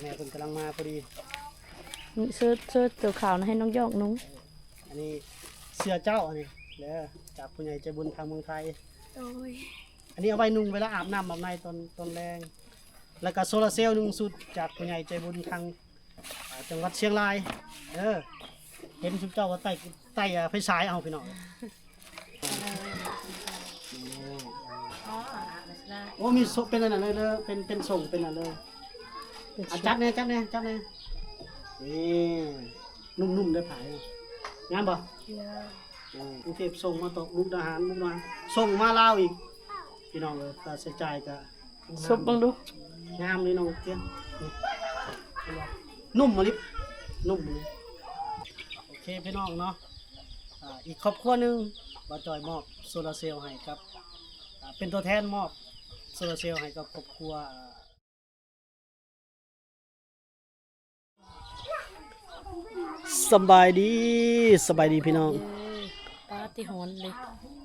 ແມ່ເພິ່ນກຳລັງມາພໍດີ. ເຊີດ ເຊີດໂຕຂາວນະໃຫ້ນ້ອງຢອກນຸ່ງ. ອັນນີ້ເສື້ອເຈົ້າ ອັນນີ້ເດີ ຈາກຜູ້ໃຫຍ່ໃຈບຸນທາງເມືອງໄທ. ໂດຍ ອັນນີ້ເອົາໄວ້ນຸ່ງເວລາອາບນ້ຳອາບໃນຕອນ ຕອນແລງ. ແລ້ວກໍໂຊລາເຊວໜຶ່ງຊຸດ ຈາກຜູ້ໃຫຍ່ໃຈບຸນທາງ ອ່າ ຈັງຫວັດຊຽງລາຍ. ເອີ ເຫັນຊຸມເຈົ້າວ່າໄຕ້ ໄຕ້ ອ່າ ໄຟສາຍເອົາ ພີ່ນ້ອງ. ອໍ ໂອ້ ມີໂຊ ເປັນອັນນັ້ນເລີຍເດີ ເປັນ ເປັນສົ້ງ ເປັນອັນເລີຍ. ອ່ະ ຈັບແດ່ ຈັບແດ່ ຈັບແດ່. ນີ້ ນຸ່ມໆ ໄດ້ຜາຍ ງາມບໍ່? ງາມ. ອືມ ກຸງເທບສົ່ງມາຕໍ່ມຸກດາຫານ ມຸກດາຫານສົ່ງມາລາວອີກ ພີ່ນ້ອງເອີຍ. ຄ່າໃຊ້ຈ່າຍກະ ສົບເບິ່ງດູ ງາມເລີຍນ້ອງຕຽງ. ນຸ່ມມາລິ ນຸ່ມມາລິ. ໂອເຄ ພີ່ນ້ອງເນາະ ອ່າ ອີກຄອບຄົວໜຶ່ງ ບ່າວຈ່ອຍມອບໂຊລາເຊວໃຫ້ກັບ ອ່າ ເປັນຕົວແທນມອບໂຊລາເຊວໃຫ້ກັບຄອບຄົວ ອ່າ ສະບາຍດີ ສະບາຍດີພີ່ນ້ອງ. ເອີ ປ້າຕິຮ້ອນເລີຍ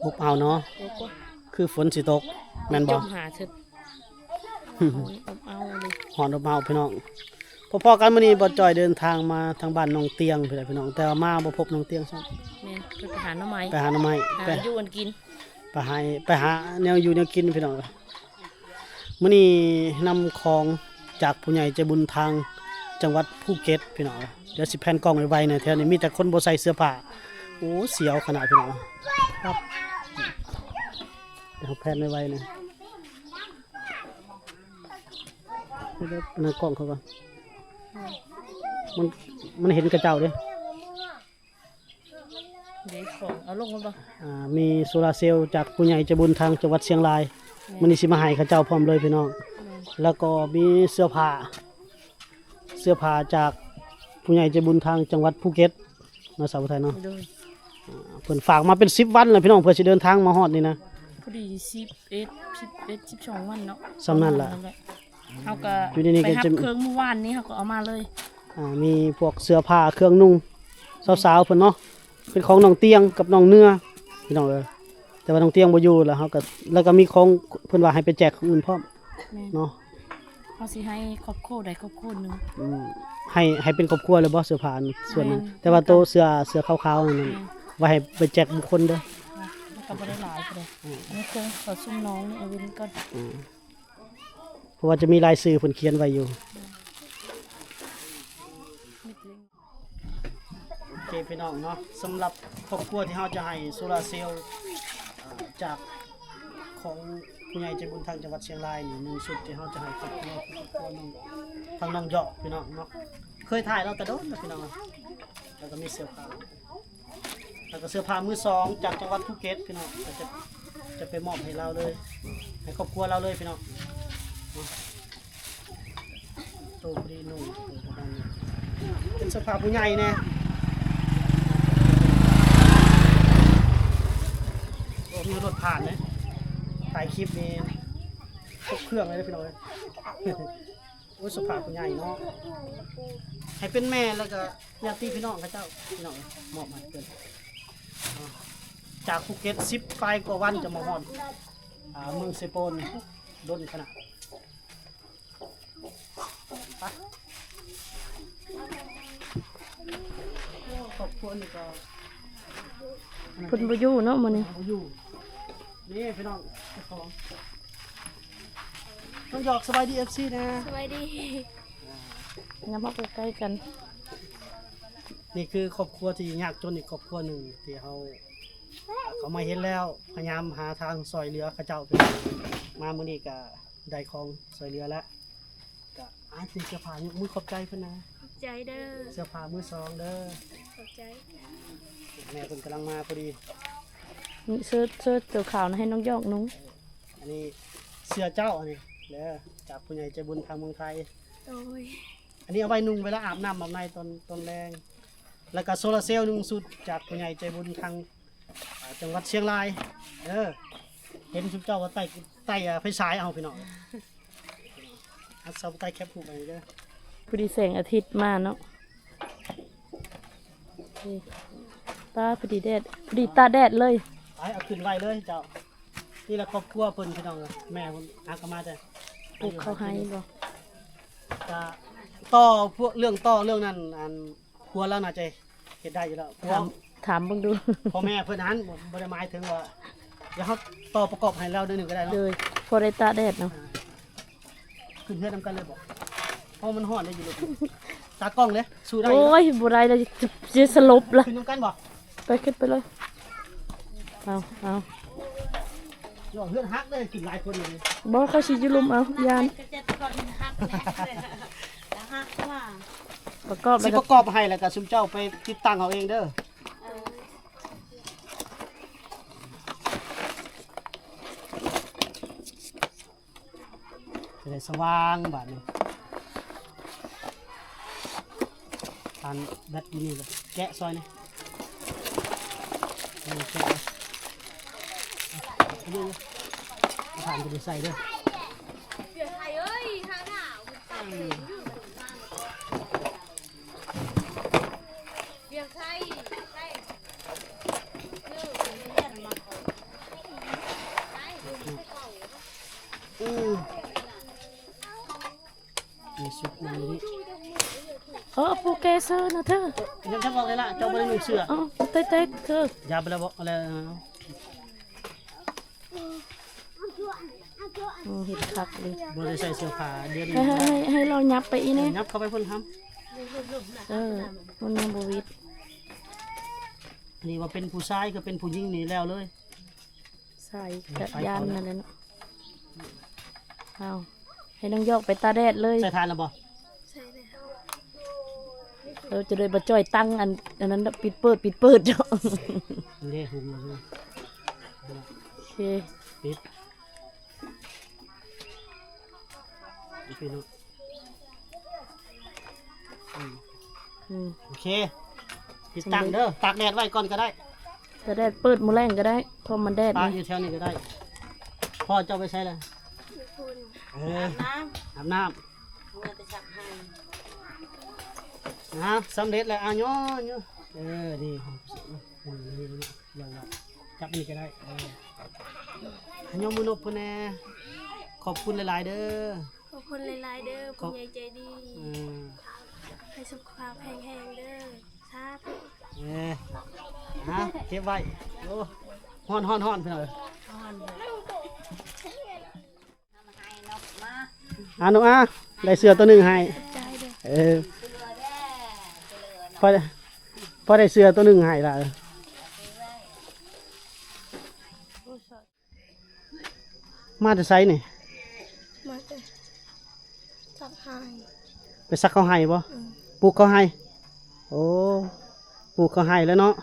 ອົບເອົາເນາະ. ໂອ້ໂຫ ຄືຝົນຊິຕົກແມ່ນບໍ່? ຈົມຫາເຖິດ ຮ້ອນອົບເອົາເລີຍ ຮ້ອນອົບເອົາພີ່ນ້ອງ. ພໍ້ໆກັນມື້ນີ້ ບ່າວຈ່ອຍເດີນທາງມາທາງບ້ານນ້ອງຕຽງພຸ້ນແຫຼະພີ່ນ້ອງ ແຕ່ວ່າມາບໍ່ພົບນ້ອງຕຽງຊ້ຳ. ແມ່ນ ເພິ່ນໄປຫາໜໍ່ໄມ້ ໄປຫາໜໍ່ໄມ້ ຫາ ໄປ ຢູ່ກັນກິນ ໄປຫາ ໄປຫາແນວຢູ່ແນວກິນພີ່ນ້ອງ. ມື້ນີ້ນຳຂອງຈາກຜູ້ໃຫຍ່ໃຈບຸນທາງຈັງຫວັດພູເກັດພີ່ນ້ອງ. ດຽວຊິແພນກ້ອງໄວໆ ແດ່ ແຖວນີ້ມີແຕ່ຄົນບໍ່ໃສ່ເສື້ອຜ້າ. ໂອ້ ສຽວຂະໜາດພີ່ນ້ອງ. ເອົາແພນໄວໆ ແດ່ ໃນກ້ອງເຂົາກ່ອນ ມັນ ມັນເຫັນຂະເຈົ້າເດ້. ເດ້ ຂອງເອົາລົງແລ້ວບໍ່? ອ່າ ມີໂຊລາເຊວຈາກຜູ້ໃຫຍ່ໃຈບຸນທາງຈັງຫວັດຊຽງລາຍ. ແມ່ນ ມື້ນີ້ຊິມາໃຫ້ເຂົາເຈົ້າພ້ອມເລີຍພີ່ນ້ອງ. ແມ່ນ ແລ້ວກໍມີເສື້ອຜ້າ ເສື້ອຜ້າຈາກຜູ້ໃຫຍ່ໃຈບຸນທາງຈັງຫວັດພູເກັດເນາະ ສາວໄທເນາະ. ໂດຍ ອ່າ ເພິ່ນຝາກມາເປັນສິບວັນແລ້ວພີ່ນ້ອງ ເພື່ອຊິເດີນທາງມາຮອດນີ້ນະ. ພໍດີສິບເອັດ ສິບເອັດ ສິບສອງວັນເນາະ ສ່ຳນັ້ນລະ. ເຮົາກໍຢູ່ໃນນີ້ ໄປຮັບເຄື່ອງມື້ວານນີ້ ເຮົາກໍເອົາມາເລີຍ. ອ່າ ມີພວກເສື້ອຜ້າເຄື່ອງນຸ່ງສາວໆເພິ່ນເນາະ ເປັນຂອງນ້ອງຕຽງກັບນ້ອງເນືອພີ່ນ້ອງເອີຍ. ແຕ່ວ່ານ້ອງຕຽງບໍ່ຢູ່ ແລ້ວເຮົາກໍ ແລ້ວກໍມີຂອງເພິ່ນວ່າໃຫ້ໄປແຈກຄົນອື່ນພ້ອມ. ແມ່ນ ເນາະ ເຮົາຊິໃຫ້ຄອບຄົວໃດຄອບຄົວໜຶ່ງ. ອືມ ໃຫ້ ໃຫ້ເປັນຄອບຄົວເລີຍບໍ່ ເສື້ອຜ້າອັນສ່ວນນັ້ນ? ແມ່ນ ແຕ່ວ່າໂຕເສື້ອ ເສື້ອຂາວໆນັ້ນ ແມ່ນ ໄວ້ໃຫ້ໄປແຈກບຸກຄົນເດີ. ມັນກໍບໍ່ໄດ້ຫຼາຍປານໃດ. ອືມ ອັນນີ້ເຄື່ອງເຂົາຊຸມນ້ອງນີ້ ເອົາໄວ້ນີ້ກ່ອນ. ອືມ ເພາະວ່າຈະມີລາຍຊື່ເພິ່ນຂຽນໄວ້ຢູ່. ໂອເຄພີ່ນ້ອງເນາະ ສຳລັບຄອບຄົວທີ່ເຮົາຈະໃຫ້ໂຊລາເຊວ ອ່າ ຈາກຂອງຜູ້ໃຫຍ່ໃຈບຸນທາງຈັງຫວັດຊຽງລາຍນີ້ ໜຶ່ງຊຸດທີ່ເຮົາຈະໃຫ້ຄອບຄົວ ຄອບຄົວນ້ອງ ທາງນ້ອງຢອກພີ່ນ້ອງເນາະ. ເຄີຍຖ່າຍລາວແຕ່ດົນແລ້ວພີ່ນ້ອງ ແລ້ວກໍມີເສື້ອຜ້າ ແລ້ວກໍເສື້ອຜ້າມືສອງຈາກຈັງຫວັດພູເກັດພີ່ນ້ອງ ຈະ ຈະໄປມອບໃຫ້ລາວເລີຍ ໃຫ້ຄອບຄົວລາວເລີຍພີ່ນ້ອງ. ໂຕພໍດີໜຸ່ມ ເປັນເສື້ອຜ້າຜູ້ໃຫຍ່ແດ່. ໂອ້ ມີລົດຜ່ານເດ້ ຖ່າຍຄລິບນີ້ຄົບເຄື່ອງເລີຍເດ້ພີ່ນ້ອງເອີຍ. ໂອ້ຍ ສະພາບຜູ້ໃຫຍ່ເນາະ ໃຫ້ເປັນແມ່ ແລ້ວກໍຍາດຕິພີ່ນ້ອງເຂົາເຈົ້າ ພີ່ນ້ອງເອີຍ ມອບໃຫ້ເພິ່ນ. ຈາກພູເກັດສິບປາຍກວ່າວັນຈະມາຮອດ ອ່າ ເມືອງເຊໂປນ ດົນຂະໜາດ. ໄປ ຄອບຄົວນີ້ກໍ ເພິ່ນບໍ່ຢູ່ເນາະມື້ນີ້ ບໍ່ຢູ່. ນີ້ພີ່ນ້ອງ ເຈົ້າຂອງ ນ້ອງຢອກ ສະບາຍດີ ເອັຟຊີ ແດ່. ສະບາຍດີ. ນຳມາໃກ້ໆກັນ. ນີ້ຄືຄອບຄົວທີ່ຍາກຈົນອີກຄອບຄົວໜຶ່ງທີ່ເຮົາ ເຂົາມາເຫັນແລ້ວ ພະຍາຍາມຫາທາງຊ່ອຍເຫຼືອເຂົາເຈົ້າ ມາມື້ນີ້ກະໄດ້ຂອງຊ່ອຍເຫຼືອແລ້ວ. ກະ ອ່າ ເສື້ອຜ້າ ຍົກມືຂອບໃຈເພິ່ນນະ. ຂອບໃຈເດີ. ເສື້ອຜ້າມືສອງເດີ. ຂອບໃຈ. ແມ່ເພິ່ນກຳລັງມາພໍດີ. ເຊີດ ເຊີດໂຕຂາວນະໃຫ້ນ້ອງຢອກນຸ່ງ. ອັນນີ້ເສື້ອເຈົ້າ ອັນນີ້ເດີ ຈາກຜູ້ໃຫຍ່ໃຈບຸນທາງເມືອງໄທ. ໂດຍ. ອັນນີ້ເອົາໄວ້ນຸ່ງເວລາອາບນ້ຳອາບໃນຕອນ ຕອນແລງ. ແລ້ວກະໂຊລາເຊວໜຶ່ງຊຸດ ຈາກຜູ້ໃຫຍ່ໃຈບຸນທາງ ອ່າ ຈັງຫວັດຊຽງລາຍ. ເອີ ເຫັນຊຸມເຈົ້າວ່າໄຕ້ ໄຕ້ ອ່າ ໄຟສາຍເອົາ ພີ່ນ້ອງ. ອັດເສົາໄຕ້ແຄບຮູບໄວ້ເດີ. ພໍດີແສງອາທິດມາເນາະ. ນີ້ ປ້າ ພໍດີແດດ ພໍດີຕາແດດເລີຍ. ໄປ ເອົາຂຶ້ນໄວ້ເລີຍເຈົ້າ. ນີ້ລະຄອບຄົວເພິ່ນ ພີ່ນ້ອງເອີຍ. ແມ່ເພິ່ນຫາກໍມາແຕ່ ປູກເຂົ້າໄຮ່ບໍ່? ກະ ຕໍ່ພວກເລື່ອງຕໍ່ເລື່ອງນັ້ນ ອັນ ຄົວລາວໜ້າຈະເຮັດໄດ້ຢູ່ແລ້ວ ເພາະ ຖາມ ຖາມເບິ່ງດູ ພໍ່ແມ່ເພິ່ນຫັ້ນ ບໍ່ ບໍ່ໄດ້ໝາຍເຖິງວ່າ ດຽວເຮົາຕໍ່ປະກອບໃຫ້ລາວໜ້ອຍໜຶ່ງກໍໄດ້ເນາະ ໂດຍ ພໍໄດ້ຕາກແດດເນາະ ອ່າ ຂຶ້ນເຮືອນນຳກັນເລີຍບໍ? ເພາະມັນຮ້ອນເດ້ຢູ່ ຕາກ້ອງເດ້ ສູ້ໄດ້ຢູ່ ໂອ້ຍ ບໍ່ໄດ້ລະ ຊິສະຫຼົບລະ ຂຶ້ນນຳກັນບໍ? ໄປ ຂຶ້ນໄປເລີຍ ເອົາ ເອົາ ເຮືອນຮັກເດ້ ຂຶ້ນຫຼາຍຄົນເລີຍ ບໍ່ ຂ້ອຍຊິຢູ່ລຸ່ມເອົາ ຢ້ານ ປະກອບ ຊິປະກອບໃຫ້ ແລ້ວກໍຊຸມເຈົ້າໄປຕິດຕັ້ງເອົາເອງເດີ. ຈະໄດ້ສະຫວ່າງບາດນີ້ ທ່ານແບັດຢູ່ນີ້ ແກະຊ່ອຍນີ້ ເອົາແກະເອົາ ເອົາຖ່ານໄປໃສ່ເດີ. ອືມ ມີຊຸດໜຶ່ງນີ້ ເອີ ຜູ້ແກ່ເຊີນນະເທີ ຍັງຈະບອກເລີຍລະ ເຈົ້າບໍ່ໄດ້ນຸ່ງເສື້ອ ອໍ ເຕີໆ ເທີ ຢ່າໄປລະ ບໍ່ແລ້ວ. ໂອ້ ເຫັນຄັກເລີຍ ບໍ່ໄດ້ໃສ່ເສື້ອຜ້າ ດຽວນີ້ ໃຫ້ ໃຫ້ ໃຫ້ລາວຫຍັບໄປອີກແດ່ ຫຍັບເຂົ້າໄປພຸ້ນຫຳ ເອີ ມັນຍັງບໍ່ຫວິດ ນີ້ວ່າເປັນຜູ້ຊາຍ ຄືເປັນຜູ້ຍິງນີ້ແລ້ວເລີຍ ໃສ່ ໄຟ ຈັກຢ້ານນັ້ນແຫຼະເນາະ ເອົາ ໃຫ້ນ້ອງຢອກໄປຕາກແດດເລີຍ ໃສ່ຖ່ານແລ້ວບໍ່? ໃສ່ແລ້ວ ເອີ ຈະໄດ້ບໍ່ຈ່ອຍຕັ້ງອັນ ອັນນັ້ນ ປິດເປີດ ປິດເປີດເນາະ ເດ້ ຫຸງແລ້ວເດີ ໂອເຄ ປິດ ປິດເນາະ ອືມ ອືມ ໂອເຄ ຕິດຕັ້ງເດີ ຕາກແດດໄວ້ກ່ອນກໍໄດ້ ຕາກແດດເປີດມື້ແລງກໍໄດ້ ເພາະມັນແດດ ປະຢູ່ແຖວນີ້ກໍໄດ້ ພໍ່ເຈົ້າໄປໃສລະ? ຢູ່ພຸ້ນ ເອີ ອາບນ້ຳ ອາບນ້ຳ ເມືອແຕ່ຊັກໃຫ້ ອາ ສຳເລັດແລ້ວ ອາ ຍໍ ຍໍ ເອີ ນີ້ ຈັບນີ້ກໍໄດ້ ເອີ ຍົກມືນົບເພິ່ນແດ່ ຂອບຄຸນຫຼາຍໆເດີ ຂອບຄຸນຫຼາຍໆເດີ ຂອບ ຜູ້ໃຫຍ່ໃຈດີ ເອີ ໃຫ້ສຸຂະພາບແຂງແຮງເດີ ສາທຸ ເອີ ຮະ ເກັບໄວ້ ໂອ້ ຮ້ອນໆໆ ພີ່ນ້ອງເອີຍ ຮ້ອນ ອາ ນ້ອງອາ ໄດ້ເສື້ອໂຕໜຶ່ງໃຫ້ ຂອບໃຈເດີ ເອີ ພໍ ພໍໄດ້ເສື້ອໂຕໜຶ່ງໃຫ້ລະ ມາແຕ່ໃສນີ້? ມາແຕ່ຊັກໄຮ່ ໄປຊັກເຂົ້າໄຮ່ບໍ່? ອືມ ປູກເຂົ້າໄຮ່ ໂອ້ ປູກເຂົ້າໄຮ່ແລ້ວເນາະ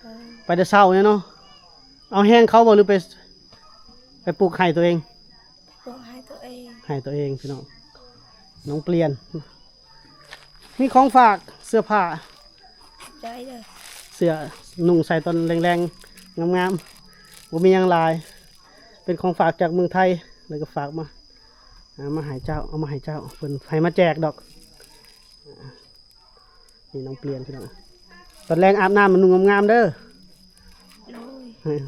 ເອີ ໄປແຕ່ເຊົ້າແລ້ວເນາະ ເອົາແຮງເຂົາບໍ່ ຫຼືໄປ ໄປປູກໄຮ່ຕົວເອງ? ປູກໄຮ່ຕົວເອງ ໄຮ່ຕົວເອງ ພີ່ນ້ອງ ນ້ອງປ່ຽນ ມີຂອງຝາກ ເສື້ອຜ້າ ໃຈເດີ ເສື້ອນຸ່ງໃສ່ຕອນແລງໆ ງາມໆ ບໍ່ມີຫຍັງຫຼາຍ ເປັນຂອງຝາກຈາກເມືອງໄທ ແລ້ວກໍຝາກມາ ເອົາມາໃຫ້ເຈົ້າ ເອົາມາໃຫ້ເຈົ້າ ເພິ່ນໃຫ້ມາແຈກດອກ ນີ້ນ້ອງປ່ຽນ ພີ່ນ້ອງ ຕອນແລງອາບນ້ຳມານຸ່ງງາມໆເດີ ໂດຍ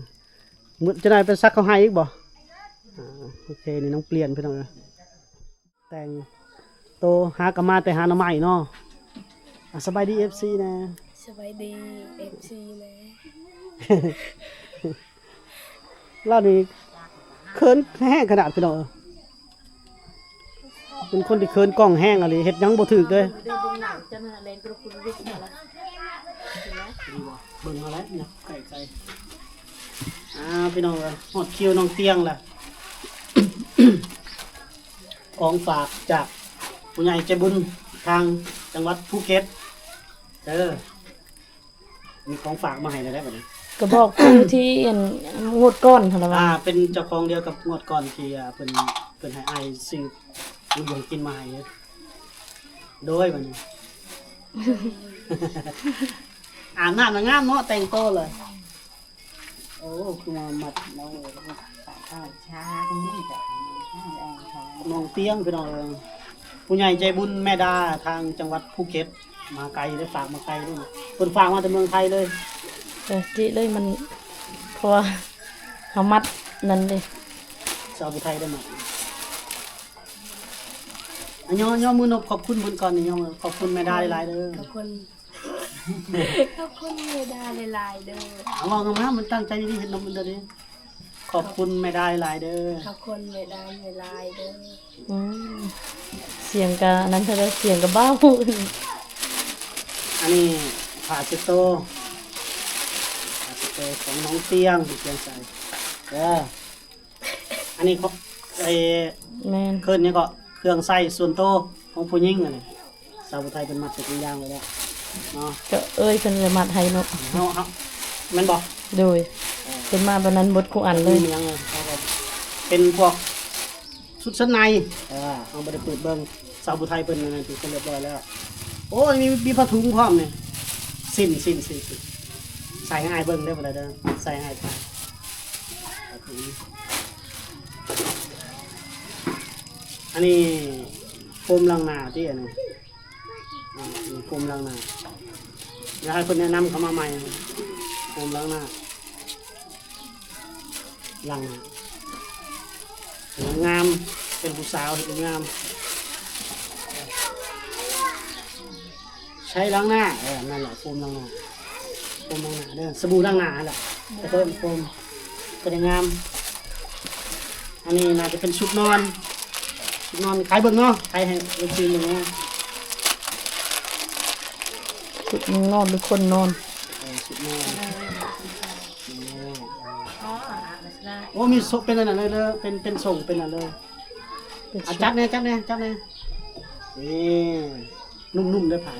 ມື້ຈັກໜ້ອຍໄປຊັກເຂົ້າໄຮ່ອີກບໍ່? ອາ ໂອເຄ ນີ້ນ້ອງປ່ຽນ ພີ່ນ້ອງເອີຍ ແຕ່ງໂຕຫາກໍມາແຕ່ຫາໜໍ່ໄມ້ເນາະ ອາ ສະບາຍດີ ເອັຟຊີ ແດ່ ສະບາຍດີ ເອັຟຊີ ແດ່ ລາວນີ້ເຂີນແຮງຂະໜາດ ພີ່ນ້ອງເອີຍ ເປັນຄົນທີ່ເຂີນກ້ອງແຮງອີ່ຫຼີ ເຮັດຫຍັງບໍ່ຖືກເລີຍ ເບິ່ງເອົາແຫຼະ ໃກ້ໃສ່ ອາ ພີ່ນ້ອງເອີຍ ຮອດຄິວນ້ອງຕຽງລະ ຂອງຝາກຈາກຜູ້ໃຫຍ່ໃຈບຸນທາງຈັງຫວັດພູເກັດເດີ ມີຂອງຝາກມາໃຫ້ແລ້ວບັດນີ້ ກະບອກຜູ້ທີ່ອັນງວດກ່ອນຫັ້ນລະວ່າ ອ່າ ເປັນເຈົ້າຂອງດຽວກັບງວດກ່ອນທີ່ ອ່າ ເພິ່ນ ເພິ່ນໃຫ້ອ້າຍຊື້ຢູ່ດວງກິນມາໃຫ້ ໂດຍບັດນີ້ ອາບນ້ຳນະງາມເນາະ ແຕ່ງໂຕເລີຍ ໂອ້ ຄືມາມັດນ້ອງເອີຍ ນ້ອງຕຽງ ພີ່ນ້ອງເອີຍ ຜູ້ໃຫຍ່ໃຈບຸນແມ່ດາທາງຈັງຫວັດພູເກັດ ມາໄກເດ້ ຝາກມາໄກເດ້ ເພິ່ນຝາກມາແຕ່ເມືອງໄທເລີຍ ເອີ ຕິເລີຍ ມັນ ເພາະວ່າເຮົາມັດນັ້ນເດ້ ຊາວຜູ້ໄທໄດ້ມາ ອ່ະ ຍໍ ຍໍມືນົບຂອບຄຸນເພິ່ນກ່ອນນີ້ ຍໍມື ຂອບຄຸນແມ່ດາຫຼາຍໆເດີ ຂອບຄຸນ ຂອບຄຸນແມ່ດາຫຼາຍໆເດີ. ເອົາ ເວົ້າງາມໆ ມັນຕັ້ງໃຈດີໆ ເຮັດນຳເພິ່ນເດີ. ຂອບຄຸນແມ່ດາຫຼາຍໆເດີ ຂອບຄຸນແມ່ດາຫຼາຍໆເດີ. ອືມ ສຽງກະນັ້ນເທື່ອ ສຽງກະເບົາ. ອັນນີ້ຜ້າເຊັດໂຕ ຜ້າເຊັດໂຕຂອງນ້ອງຕຽງ ຕຽງໃສ່ເດີ. ອັນນີ້ຂອງ ໄອ້ ແມ່ນ ເອີ້ນຫຍັງເກາະ ເຄື່ອງໃຊ້ສ່ວນໂຕຂອງຜູ້ຍິງ ອັນນີ້ ສາວຜູ້ໄທເພິ່ນມັດເປັນຢ່າງໄວ້ແລ້ວເນາະ ກໍເອີຍເພິ່ນລະມັດໃຫ້ເນາະ ເຮົາ ເຮົາ ແມ່ນບໍ່? ໂດຍ ເອີ ເພິ່ນມາແບບນັ້ນໝົດຄູ່ອັນເລີຍ ມີຫຍັງເນາະ ເຮົາກໍເປັນພວກຊຸດຊັ້ນໃນ ເອີ ເຮົາບໍ່ໄດ້ເປີດເບິ່ງ ສາວຜູ້ໄທເພິ່ນນັ້ນເປັນຄົນລຽບຮ້ອຍແລ້ວ. ໂອ້ຍ ມີ ມີຜ້າຖົງພ້ອມນີ້ ສິ້ນ ສິ້ນ ສິ້ນ ໃສ່ໃຫ້ອ້າຍເບິ່ງເດີ ບໍ່ໄດ້ເດີ ໃສ່ໃຫ້ອ້າຍ ອັນນີ້ໂຟມລ້າງໜ້າຕິ ອັນນີ້ ອ່າ ໂຟມລ້າງໜ້າ ດຽວໃຫ້ເພິ່ນແນະນຳເຂົ້າມາໃໝ່ ໂຟມລ້າງໜ້າ ລ້າງໜ້າ ງາມ ເປັນຜູ້ສາວເຮັດງາມ. ໃຊ້ລ້າງໜ້າ ເອີ ນັ້ນແຫຼະ ໂຟມລ້າງໜ້າ ໂຟມລ້າງໜ້າເດີ ສະບູລ້າງໜ້າຫັ້ນແຫຼະ ແຕ່ເພິ່ນໂຟມ ກໍໄດ້ງາມ. ອັນນີ້ໜ້າຈະເປັນຊຸດນອນ ຊຸດນອນ ຂາຍເບິ່ງເນາະ ຂາຍໃຫ້ເອັຟຊີເບິ່ງເນາະ ຊຸດນອນ ຫຼື ຄົນນອນ ເອີ ຊຸດນອນ. ອໍ ໂອ້ ມີໂຊ ເປັນອັນນັ້ນເລີຍ ເປັນ ເປັນຊົງ ເປັນອັນເລີຍ ເປັນ ອ່ະ ຊຸດ ຈັບແດ່ ຈັບແດ່ ຈັບແດ່ ນີ້ ນຸ້ມໆ ເດີ ຜ້າ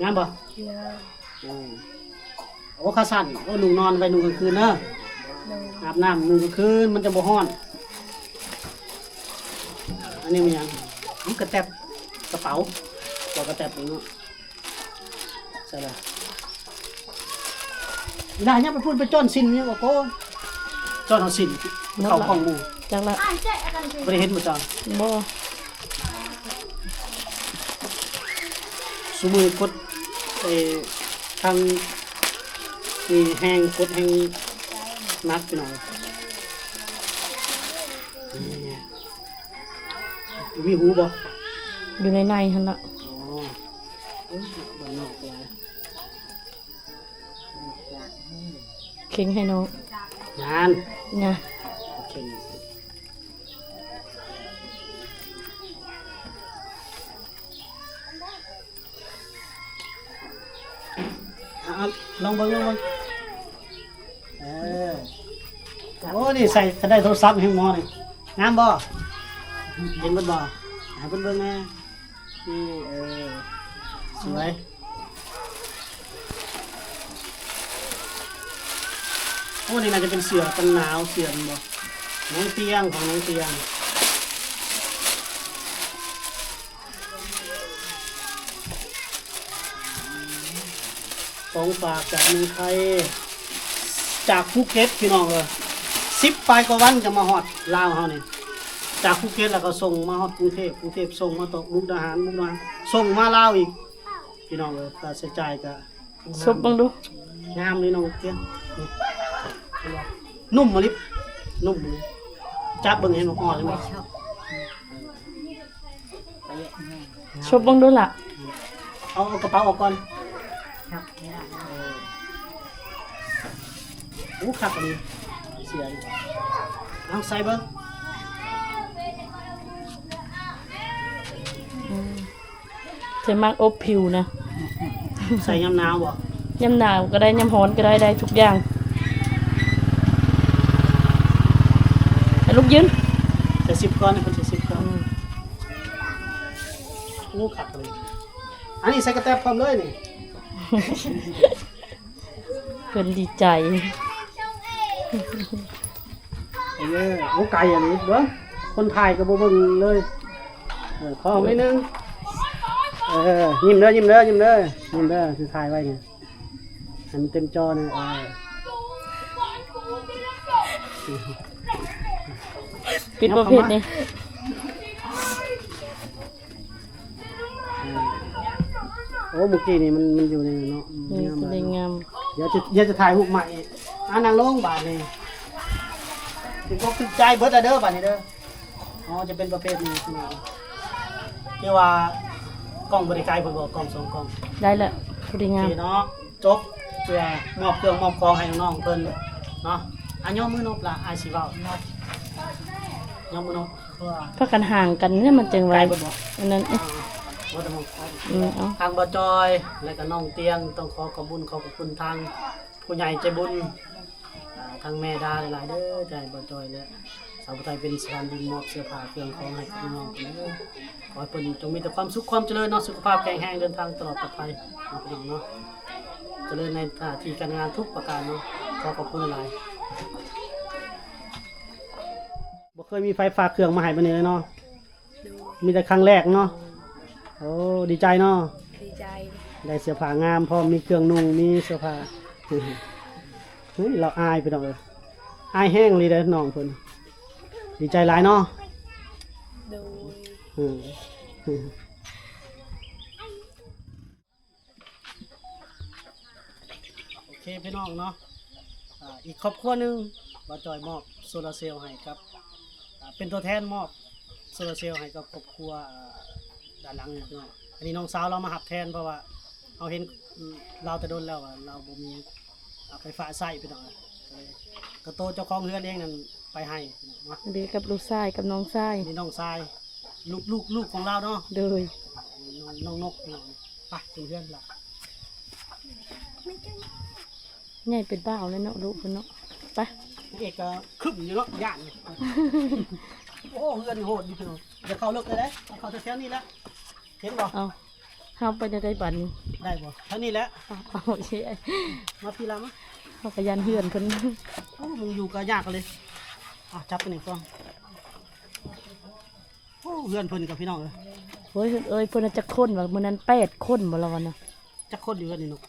ງາມບໍ່? ງາມ ເອີ ໂອ້ ຂາສັ້ນ ໂອ້ ນຸ່ງນອນໄວ້ນຸ່ງກາງຄືນເດີ ໂດຍ ອາບນ້ຳນຸ່ງກາງຄືນ ມັນຈະບໍ່ຮ້ອນ. ອັນນີ້ແມ່ນຫຍັງ? ມັນກະແຕັບ ກະເປົາ ບໍ່ ກະແຕັບນີ້ເນາະ. ໃສ່ລະ ອີ່ຫຼ້າຍັງໄປພຸ້ນໄປຈ້ອນສິ້ນຫຍັງກໍໂກ ຈ້ອນເອົາສິ້ນເຂົ້າຂອງໝູ່ ຈັກລະ ບໍ່ໄດ້ເຫັນບໍ່ເຈົ້າ? ບໍ່ ຊຸມື້ກົດ ເອີ ທາງນີ້ແຮງ ກົດແຮງໜັກ ພີ່ນ້ອງ. ມີຫູບໍ່? ຢູ່ໃນໃນຫັ້ນລະ ອໍ ເອີຍ ບ້ານນອກຫຼາຍ ເຄັ່ງໃຫ້ນ້ອງ ນັ້ນ ນະ ເຄັ່ງ. ເອົາ ເອົາ ລອງເບິ່ງ ລອງເບິ່ງ ເອີ ໂອ້ ນີ້ໃສ່ກະໄດ້ໂທລະສັບແຮງໝໍນີ້ ງາມບໍ່? ເຫັນເບິດບໍ່? ໃຫ້ເພິ່ນເບິ່ງແດ່ ນີ້ ເອີ ສວຍ. ໂອ້ ນີ້ໜ້າຈະເປັນເສື້ອກັນໜາວ ເສື້ອແມ່ນບໍ່? ນ້ອງຕຽງ ຂອງນ້ອງຕຽງ. ຂອງຝາກຈາກເມືອງໄທ ຈາກພູເກັດ ພີ່ນ້ອງເອີຍ ສິບປາຍກວ່າວັນຈະມາຮອດລາວເຮົານີ້ ຈາກພູເກັດແລ້ວກໍສົ່ງມາຮອດກຸງເທບ ກຸງເທບສົ່ງມາຕໍ່ມຸກດາຫານ ມຸກດາຫານສົ່ງມາລາວອີກ ພີ່ນ້ອງເອີຍ. ຄ່າໃຊ້ຈ່າຍກໍ ສົບເບິ່ງດູ ງາມເລີຍນ້ອງເຕຍ ນຸ່ມມາລິ ນຸ່ມມາລິ ຈັບເບິ່ງເຫັນບໍ່ ອ່ອນເລີຍບໍ່? ສົບເບິ່ງດູລະ ເອົາ ເອົາກະເປົາອອກກ່ອນ. ໂອ້ ຄັກອັນນີ້ ເສື້ອນີ້ ເອົາໃສ່ເບິ່ງ ອືມ. ເພິ່ນມັກອົບຜິວນະ ໃສ່ຍາມໜາວບໍ່? ຍາມໜາວກໍໄດ້ ຍາມຮ້ອນກໍໄດ້ ໄດ້ທຸກຢ່າງ. ໃຫ້ລູກຢືນ ໃສ່ຊິບກ່ອນ ໃຫ້ເພິ່ນໃສ່ຊິບກ່ອນ. ອືມ ໂອ້ ຄັກເລີຍ ອັນນີ້ໃສ່ກະແຕັບພ້ອມເລີຍນີ້. ເພິ່ນດີໃຈ ເອີ ໂອ້ ໄກອັນນີ້ເບິ່ງ ຄົນຖ່າຍກໍບໍ່ເບິ່ງເລີຍ. ເອີ ຂໍອີກໜ້ອຍໜຶ່ງ ເອີ ຍິ້ມເດີ ຍິ້ມເດີ ຍິ້ມເດີ ຍິ້ມເດີ ຊິຖ່າຍໄວ້ນີ້ ໃຫ້ມັນເຕັມຈໍນີ້ ເອີ ປິດບໍ່ເພດນີ້. ເອີ ໂອ້ ມື້ກີ້ນີ້ມັນ ມັນຢູ່ໃນນັ້ນເນາະ ອືມ ງາມ ງາມ ດຽວຈະ ດຽວຈະຖ່າຍຮູບໃໝ່ອີກ. ອ່າ ນັ່ງລົງບາດນີ້ ຖືກອົກຖືກໃຈເບິດລະເດີ ບາດນີ້ເດີ. ອໍ ຈະເປັນປະເພດນີ້ ພີ່ນ້ອງ. ຄືວ່າກ້ອງບໍ່ໄດ້ໄກພຸ້ນບໍ່ ກ້ອງສອງກ້ອງ ໄດ້ແລ້ວ ພໍດີງາມ ໂອເຄເນາະ. ຈົບ ເພື່ອມອບເຄື່ອງມອບຂອງໃຫ້ນ້ອງໆເພິ່ນເນາະ. ອາ ຍົກມືນົບລະ ອ້າຍຊິເວົ້າ ຍົກມືນົບ ເພາະວ່າ ພາກັນຫ່າງກັນເນາະ ມັນຈຶ່ງໄວ ໄກເບິດບໍ່ ອັນນັ້ນ ອ່າ ບໍ່ຕ້ອງ ອືມ ເອົາ ທາງບ່າວຈ່ອຍ ແລະກະນ້ອງຕຽງ ຕ້ອງຂໍຂອບບຸນຂອບພະຄຸນທາງຜູ້ໃຫຍ່ໃຈບຸນ ອ່າ ທາງແມ່ດາຫຼາຍໆເດີ ທີ່ໃຫ້ບ່າວຈ່ອຍ ແລະ ສາວຜູ້ໄທເປັນສະພານບຸນມອບເສື້ອຜ້າເຄື່ອງຂອງໃຫ້ກັບນ້ອງເພິ່ນເດີ. ຂໍໃຫ້ເພິ່ນຈົ່ງມີແຕ່ຄວາມສຸກຄວາມຈະເລີນເນາະ ສຸຂະພາບແຂງແຮງ ເດີນທາງຕະຫຼອດປອດໄພເນາະ ພີ່ນ້ອງເນາະ ຈະເລີນໃນໜ້າທີ່ການງານທຸກປະການເນາະ. ຂໍຂອບຄຸນຫຼາຍໆ ບໍ່ເຄີຍມີໃຜຝາກເຄື່ອງມາໃຫ້ປານນີ້ເລີຍເນາະ. ໂດຍ ມີແຕ່ຄັ້ງແລກເນາະ. ໂອ້ ດີໃຈເນາະ ດີໃຈ ໄດ້ເສື້ອຜ້າງາມພ້ອມ ມີເຄື່ອງນຸ່ງ ມີເສື້ອຜ້າ. ເຮີ້ຍ ລາວອາຍພີ່ນ້ອງເອີຍ ອາຍແຮງອີ່ຫຼີເດ້ນ້ອງເພິ່ນ ດີໃຈຫຼາຍເນາະ. ໂດຍ ເອີ ໂອເຄພີ່ນ້ອງເນາະ ອ່າ ອີກຄອບຄົວໜຶ່ງ ບ່າວຈ່ອຍມອບໂຊລາເຊວໃຫ້ກັບ ອ່າ ເປັນຕົວແທນມອບໂຊລາເຊວໃຫ້ກັບຄອບຄົວ ອ່າ ດ້ານຫຼັງນີ້ເນາະ. ອັນນີ້ນ້ອງສາວລາວມາຮັບແທນ ເພາະວ່າເຮົາເຫັນ ອືມ ລາວແຕ່ດົນແລ້ວວ່າລາວບໍ່ມີ ເອົາໄຟຟ້າໃຊ້ພີ່ນ້ອງເອີຍ ກໍເລີຍ ກໍໂຕເຈົ້າຂອງເຮືອນເອງນັ້ນໄປໃຫ້ເນາະ. ດີກັບລູກຊາຍກັບນ້ອງຊາຍ ນີ້ນ້ອງຊາຍ ລູກ ລູກ ລູກຂອງລາວເນາະ. ໂດຍ ນ້ອງ ນ້ອງນົກເນາະ. ໄປຂຶ້ນເຮືອນລະ ໃຫຍ່ເປັນບ່າວແລ້ວເນາະ ລູກເພິ່ນເນາະ. ໄປ ນາງເອກກໍຄຶມຢູ່ເນາະ ຢ້ານ. ໂອ້ ເຮືອນໂຫດຢູ່ພີ່ນ້ອງ ຢ່າເຂົ້າເລິກເລີຍເດ້ ເຂົ້າແຖວໆນີ້ແຫຼະ ເຫັນບໍ່? ເອົາ ເຮົາໄປແນວໃດບາດນີ້ ໄດ້ບໍ່? ເທົ່ານີ້ແຫຼະ ເອົາ ເອົາ ໂອເຄ ມາພີ້ລະມາ. ເຮົາກໍຢ້ານເຮືອນເພິ່ນ ໂອ້ ມອງຢູ່ກໍຍາກເລີຍ. ອ່ະ ຈັບໄປນີ້ກ່ອນ. ໂອ້ ເຮືອນເພິ່ນກັບພີ່ນ້ອງເອີຍ ໂອ້ຍ ເອີຍ ເພິ່ນຈັກຄົນວະ? ມື້ນັ້ນແປດຄົນບໍ່ລະວະນະ? ຈັກຄົນຢູ່ເຮືອນນີ້ເນາະ?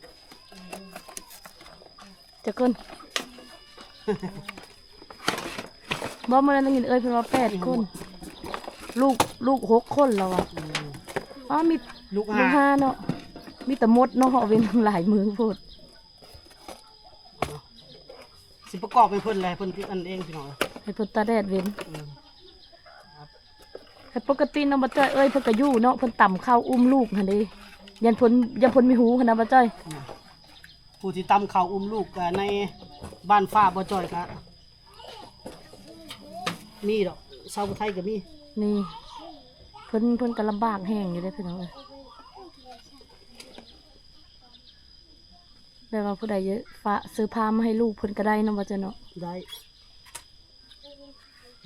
ຈັກຄົນ? ບໍ່ ມື້ນັ້ນໄດ້ຍິນເອີຍເພິ່ນວ່າແປດຄົນ ລູກ ລູກຫົກຄົນລະວະ. ອືມ ອໍ ມີລູກຫ້າ ລູກຫ້າເນາະ ມີແຕ່ມົດເນາະ ເຮົາເວັ້ນຫຼາຍມື້ໂພດ. ຊິປະກອບໃຫ້ເພິ່ນແຫຼະ ເພິ່ນອັນເອງພີ່ນ້ອງ ໃຫ້ເພິ່ນຕາກແດດເວັນ. ອືມ ແຕ່ປົກກະຕິນ້ອງບ່າວຈ້ອຍເອີຍ ເພິ່ນກໍຢູ່ເນາະ ເພິ່ນຕຳເຂົ້າອຸ້ມລູກຫັ້ນເດ້ ຢ້ານເພິ່ນ ຢ້ານເພິ່ນມີຫູຫັ້ນນະບ່າວຈ້ອຍ. ອືມ ຜູ້ທີ່ຕຳເຂົ້າອຸ້ມລູກ ກະໃນບ້ານຟ້າບ່າວຈ້ອຍກະມີດອກ ຊາວໄທກໍມີ. ນີ້ ເພິ່ນ ເພິ່ນກໍລຳບາກແຮງຢູ່ເດ້ພີ່ນ້ອງເອີຍ. ແບບວ່າຜູ້ໃດຢາກຝາກເສື້ອຜ້າມາໃຫ້ລູກເພິ່ນກໍໄດ້ເນາະ ວ່າຊັ້ນເນາະ. ໄດ້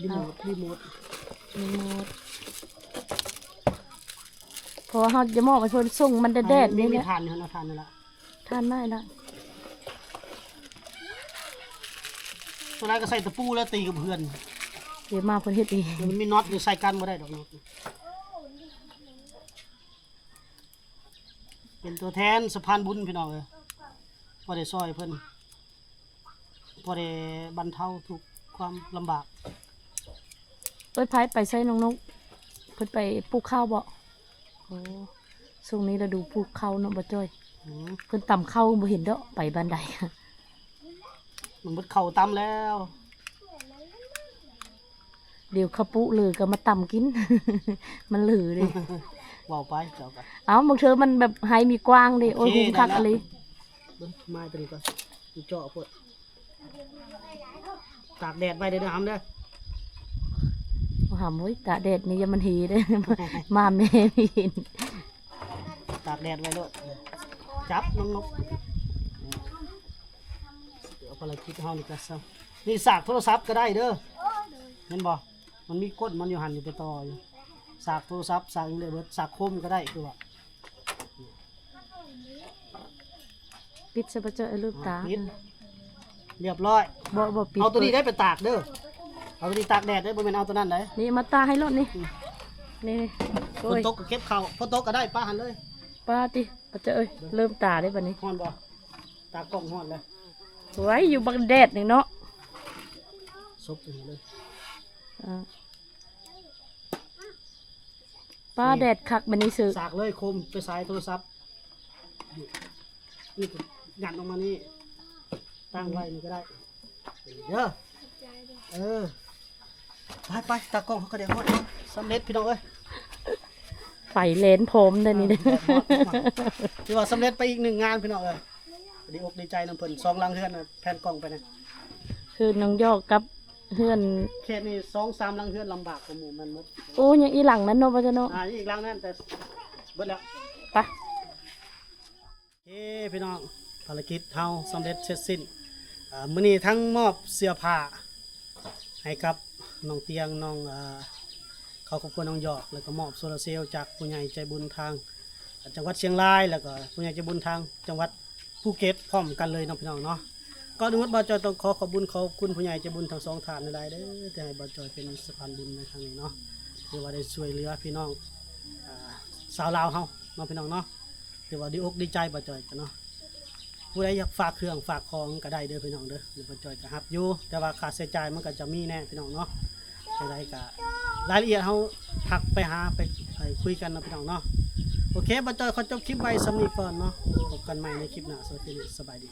ຣີໂມດ ເອົາ ຣີໂມດ ຣີໂມດ ເພາະວ່າເຮົາຈະມອບໃຫ້ເພິ່ນ ສົ່ງມັນແດດໆນີ້ແຫຼະ. ມີຖ່ານຢູ່ຫັ້ນນະ ຖ່ານນັ້ນລະ ຖ່ານໄມ້ລະ ສ່ວນຫຼາຍກໍໃສ່ຕະປູແລ້ວຕີກັບເຮືອນ ເຮັດມາເພິ່ນເຮັດເອງ. ມັນມີນັອດຢູ່ ໃສ່ກັນບໍ່ໄດ້ດອກ ນັອດ. ເປັນຕົວແທນສະພານບຸນພີ່ນ້ອງເອີຍ ພໍໄດ້ຊ່ອຍເພິ່ນ ພໍໄດ້ບັນເທົາທຸກຄວາມລຳບາກ. ເອີຍ ໄພໄປໃສນ້ອງນົກ? ເພິ່ນໄປປູກເຂົ້າບໍ່? ໂອ້ ຊ່ວງນີ້ລະດູປູກເຂົ້າເນາະ ບ່າວຈ້ອຍ. ອືມ ເພິ່ນຕຳເຂົ້າບໍ່ເຫັນດອກ ໄປບ້ານໃດ ມັນເບິດເຂົ້າຕຳແລ້ວ. ດຽວເຂົ້າປຸເລີກໍມາຕຳກິນ ມັນເລີເດ້. ເວົ້າໄປເຈົ້າກໍ ເອົ້າ ບາງເທື່ອມັນແບບໄຮ່ມີກວ້າງເດ້. ໂອ້ຍ ໂອເຄ ຫຸມຄັກອີ່ຫຼີ. ເບິ່ງ ມາຕົວນີ້ກ່ອນ ມັນເຈາະໂພດ. ຕາກແດດໄວ້ເດີ ຫຳເດີ ຫຳ. ໂອ້ຍ ຕາກແດດນີ້ຢ່າມັນເຫເດີ ໝາແມ່ມີເຫັນ. ຕາກແດດໄວ້ໂລດ ຈັບນ້ອງນົກ. ເອົາພາລະກິດເຮົານີ້ກໍຊະ ນີ້ສາກໂທລະສັບກໍໄດ້ເດີ ເຫັນບໍ່? ມັນມີກົ້ນມັນຢູ່ຫັ້ນ ຢູ່ໄປຕໍ່ຢູ່ ສາກໂທລະສັບ ສາກຫຍັງໄດ້ເບິດ ສາກຄົມກໍໄດ້ ຄືວ່າ ປິດຊະ ບໍ່ເຈົ້າ ເອີ ລືມຕາ ປິດ ລຽບຮ້ອຍ. ບໍ່ ບໍ່ປິດ ເອົາຕົວນີ້ໄດ້ໄປຕາກເດີ ເອົາຕົວນີ້ຕາກແດດເດີ ບໍ່ແມ່ນເອົາຕົວນັ້ນໄດ໋. ນີ້ມາຕາກໃຫ້ໂລດນີ້ ອືມ ນີ້ ຝົນຕົກກໍເກັບເຂົ້າ ໂອ້ຍ ຝົນຕົກກໍໄດ້ ປະຫັ້ນເລີຍ ປະຕິ ບໍ່ເຈົ້າເອີຍ. ເລີ່ມຕາກເດ້ບັດນີ້ ຮ້ອນບໍ່? ຕາກ້ອງຮ້ອນແລ້ວ ໄວ້ຢູ່ບັກແດດນີ້ເນາະ ສົບເລີຍ. ອ່າ ປ້າ ແດດຄັກບັດນີ້ເຊີ ສາກເລີຍ ຄົມໄປສາຍໂທລະສັບ ນີ້ກໍຫຍັດອອກມານີ້ ຕັ້ງໄວ້ນີ້ກໍໄດ້ເດີ. ເອີ ໄປໆ ຕາກ້ອງເຮົາກໍໄດ້ຮອດເນາະ ສຳເລັດພີ່ນ້ອງເອີຍ. ໄຟແລ່ນພ້ອມເດ້ນີ້ເດ້. ຖືວ່າສຳເລັດໄປອີກໜຶ່ງງານພີ່ນ້ອງເອີຍ. ດີອົກດີໃຈນຳເພິ່ນ ສອງຫຼັງເຮືອນນະ ແພນກ້ອງໄປນະ. ຄືນ້ອງຢອກກັບເຮືອນ ເຂດນີ້ສອງສາມຫຼັງເຮືອນລຳບາກກວ່າໝູ່ແມ່ນໝົດ. ໂອ້ ຍັງອີກຫຼັງນັ້ນເນາະ ບໍ່ເຈົ້າເນາະ. ອ່າ ອີກຫຼັງນັ້ນ ແຕ່ເບິດແລ້ວ. ໄປ. ເອີ ພີ່ນ້ອງ ພາລະກິດເຮົາສຳເລັດເສັດສິ້ນ. ເອີ ມື້ນີ້ທັງມອບເສື້ອຜ້າໃຫ້ກັບນ້ອງຕຽງ ນ້ອງ ເອີ ຄອບຄົວນ້ອງຢອກ ແລ້ວກໍມອບໂຊລາເຊວຈາກຜູ້ໃຫຍ່ໃຈບຸນທາງ ອ່າ ຈັງຫວັດຊຽງລາຍ ແລ້ວກໍຜູ້ໃຫຍ່ໃຈບຸນທາງຈັງຫວັດພູເກັດ ພ້ອມກັນເລີຍເນາະ ພີ່ນ້ອງເນາະ. ກ່ອນອື່ນໝົດ ບ່າວຈ້ອຍຕ້ອງຂໍຂອບບຸນຂອບຄຸນຜູ້ໃຫຍ່ໃຈບຸນທັງສອງທ່ານຫຼາຍໆເດີ ທີ່ໃຫ້ບ່າວຈ້ອຍເປັນສະພານບຸນໃນຄັ້ງນີ້ເນາະ ທີ່ວ່າໄດ້ຊ່ວຍເຫຼືອພີ່ນ້ອງ ອ່າ ຊາວລາວເຮົາເນາະ ພີ່ນ້ອງເນາະ. ຖືວ່າດີອົກດີໃຈ ບ່າວຈ້ອຍກະເນາະ. ຜູ້ໃດຢາກຝາກເຄື່ອງຝາກຂອງກະໄດ້ເດີພີ່ນ້ອງເດີ ບ່າວຈ້ອຍກະຮັບຢູ່ ແຕ່ວ່າຄ່າໃຊ້ຈ່າຍມັນກະຈະມີແນ່ພີ່ນ້ອງເນາະ. ຈັ່ງໃດກະລາຍລະອຽດເຮົາທັກໄປຫາ ໄປ ໄປຄຸຍກັນເນາະ ພີ່ນ້ອງເນາະ. ໂອເຄ ບ່າວຈ້ອຍຂໍຈົບຄລິບໄວ້ສ່ຳນີ້ກ່ອນເນາະ. ພົບກັນໃໝ່ໃນຄລິບໜ້າ. ສຳລັບຄລິບນີ້ ສະບາຍດີ.